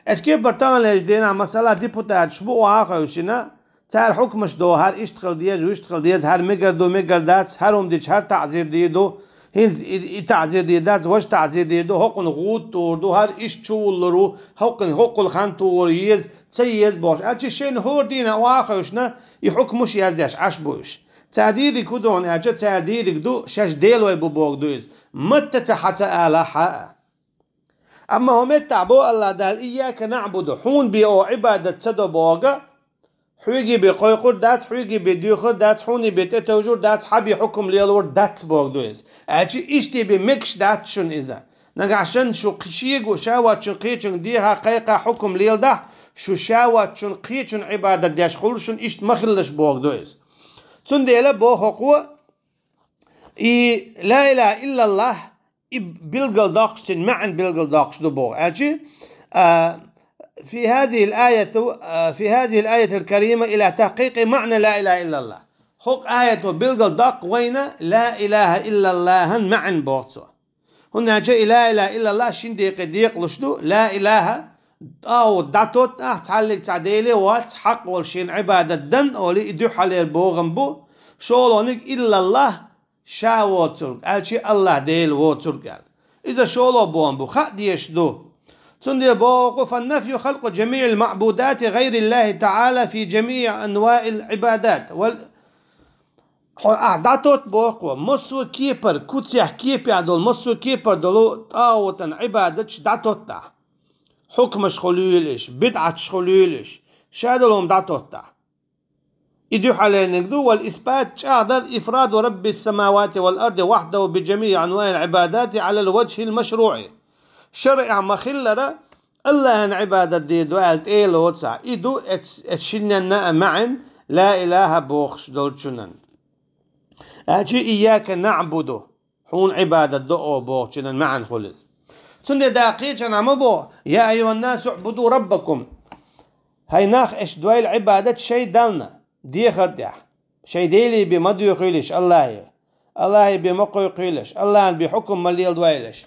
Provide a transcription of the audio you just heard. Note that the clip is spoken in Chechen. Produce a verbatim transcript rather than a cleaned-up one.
Эскепар таханлерчу дийнахь масала депутаташ бу оха а хевшина, цара хьукмаш до, хӀара иштта хила деза, вуьшта хила деза, хӀара мегар ду, мегар дац, хӀара хӀума дича хӀара таӀзир дийр ду, хӀинца и, и таӀзир дийр дац, важа таӀзир дийр ду, хӀокхунна гӀуда тухур ду, хӀара иштта чувуллур ву, хӀокхунна хӀокхул хан тухур еза, ца еза бохуш. Аьлча шайна хӀора дийнахь оха а хевшина, и хьукмаш яздеш Ӏаш бу уьш. Цара дийриг хӀун ду хьуна аьлча, цара дийриг ду, шаьш Дела вай бу бохург ду иза. Матта ца хьа ца ала хьа а. Амма хӀокху меттехь боху АллахӀ Дала: «Ийяка наӀбуду», хьуна бен оха Ӏибадат ца до бохург, хьоьга бен кхойкхур дац, хьоьга бен доьхур дац, хьуна бен тӀетевжур дац, хьан бен хьукам лелор дац бохург ду иза. Аьлча иштта бен мегаш дац шуна иза. Нагахь санна шу кхи-, шега а, шаьш воцчун кхечуьнга деха, кхайкха, хьукам леладахь, шу шаьш воцчун кхечунна Ӏибадат деш хуьлу шуна, иштта ма хилалаш бохург ду иза. Цундела боху хӀокхо, и ла илаха иллаллахӀ, и билгалдоккхуш, цуьнан маьӀна билгалдоккхуш ду боху. Аьлча, а, في هذه الآية، في هذه الآية الكريمة إلى تحقيق معنى لا إله إلا الله. ХӀокху аято билгалдоккху вайна ла илаха иллаллахӀан маьӀна боху цо. ХӀунда аьлча и ла илаха иллаллахӀ шина декъе декъалуш ду, ла илаха, тӀагӀут дӀатоттахь, цхьаллиг цхьа Деле вац хьакъ волуш шена Ӏибадат дан олий, и дуьххьалера бохам бу, шолгӀаниг иллаллахӀ, ша воцург, аьлча АллахӀ Дела воцург аьлла. Иза шолгӀа бохам бу, хаа дезаш ду. Цундела боху: «فالنفي خلق جميع المعبودات غير الله تعالى في جميع أنواع العبادات». Вал-, хьо ахь дӀатотта боху, массо а кепара, куцехь кепехь долу, массо а кепара долу тӀагӀутан Ӏибадаташ дӀатоттахь. Хьукмаш хуьлийла уьш, бидӀаташ хуьлийла уьш, ша долу хӀума дӀатоттахь. И дуьххьалерниг ду, вал исбат чӀагӀдар: «إفراد رب السماوات والأرض وحده بجميع أنواع العبادات على الوجه المشروع». ШарӀехь ма-хиллара, АллахӀан Ӏибадат дийр ду аьлла тӀе а лоцахь. И ду эц-, эцу шинненна а маьӀна, ла илаха бохуш долчунан. Аьлча ийяка наӀбуду. Хьуна Ӏибадат до оха бохучунан маьӀна хуьлу иза. Цундела Дала кхечанхьа ма боху: «Я айюхӀаннасу уӀбуду раббакум». ХӀай нах, аша дойла Ӏибадат шайн Дална, дехар тӀехь. Шайн Деле бен ма доьхуьйлаш АллахӀе. АллахӀе бен ма кхойкхуьйлаш, АллахӀан бен хьукам ма леладойлаш.